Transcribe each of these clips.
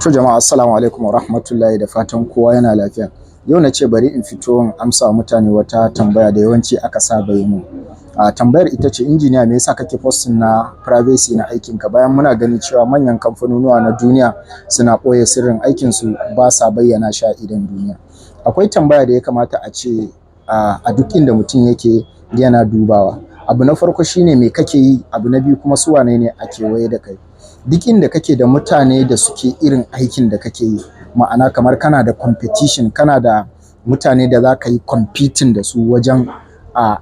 To jama'a, assalamu alaikum wa rahmatullahi, da fatan kowa yana lafiya. Yau na ce bari in fito in amsa wa mutane wata tambaya da yawanci aka saba yi mun. A tambayar ita ce, "Injiniya, me yasa kake posting na privacy na aikinka bayan muna ganin cewa manyan kamfanonuwa na duniya suna ɓoye sirrin aikinsu, ba sa bayyana shi a idon duniya?" Akwai tambaya da ya kamata a ce a duk inda mutum yake yana dubawa. Abu na farko shine me kake yi, abu na biyu kuma su wane ne a kewaye da kai. Duk inda kake da mutane da suke irin aikin da kake yi, ma'ana kamar kana da competition, kana da mutane da za ka yi competing da su wajen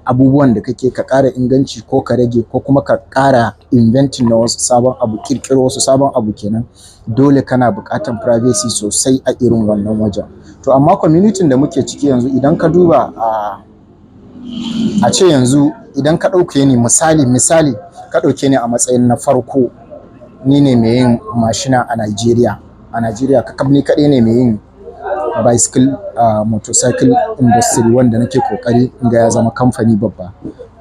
abubuwan da kake, ka ƙara inganci ko ka rage ko kuma ka ƙara inventing na wasu sabon abu, ƙirƙiro wasu sabon abu kenan. Dole kana buƙatan privacy sosai a irin wannan wajen. To amma community da muke ciki yanzu, idan ka duba, a ce yanzu idan ka ɗauke ni misali, ka ɗauke ni a matsayin na farko, ni ne mai yin mashina a Nigeria. A Nigeria kakaf ni kaɗai ne mai yin bicycle, motorcycle industry wanda nake ƙoƙari in ga ya zama kamfani babba.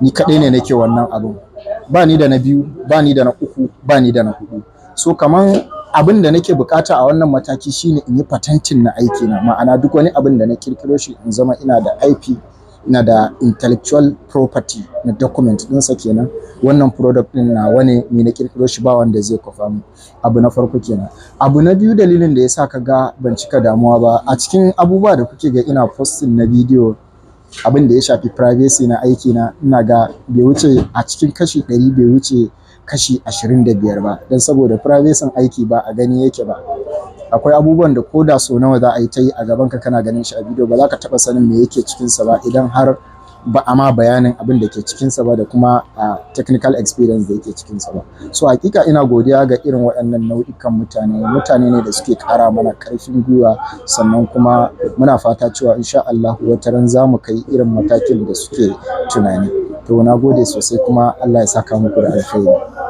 Ni kaɗai ne nake wannan abun. Ba ni da na biyu, ba ni da na uku, ba ni da na huɗu. So kaman abin da nake buƙata a wannan mataki shine in yi patenting na aikina. Ma'ana, duk wani abin da na ƙirƙiro shi in zama ina da IP, ina da intellectual property na document ɗinsa kenan. Wannan product ɗin nawa ne, ni na ƙirƙiro shi, ba wanda zai kwafa mun. Abu na farko kenan. Abu na biyu, dalilin da ya sa ka ga ban cika damuwa ba a cikin abubuwa da kuke ga ina posting na bidiyo, abin da ya shafi privacy na aikina, ina ga bai wuce a cikin kashi 100, bai wuce kashi 25 ba. Don saboda privacy aiki ba a gani yake ba. Akwai abubuwan da ko da sau nawa za a yi ta yi a gabanka kana ganin shi a bidiyo, ba za ka taɓa sanin me yake cikinsa ba idan har ba a ma bayanin abin da ke cikinsa ba da kuma a technical experience da yake cikinsa ba. So hakika ina godiya ga irin waɗannan nau'ikan mutane. Mutane ne da suke ƙara mana ƙarfin gwiwa, sannan kuma muna fata cewa insha Allahu wataran za mu kai irin matakin da suke tunani. To na gode sosai kuma Allah ya saka muku da alkhairi.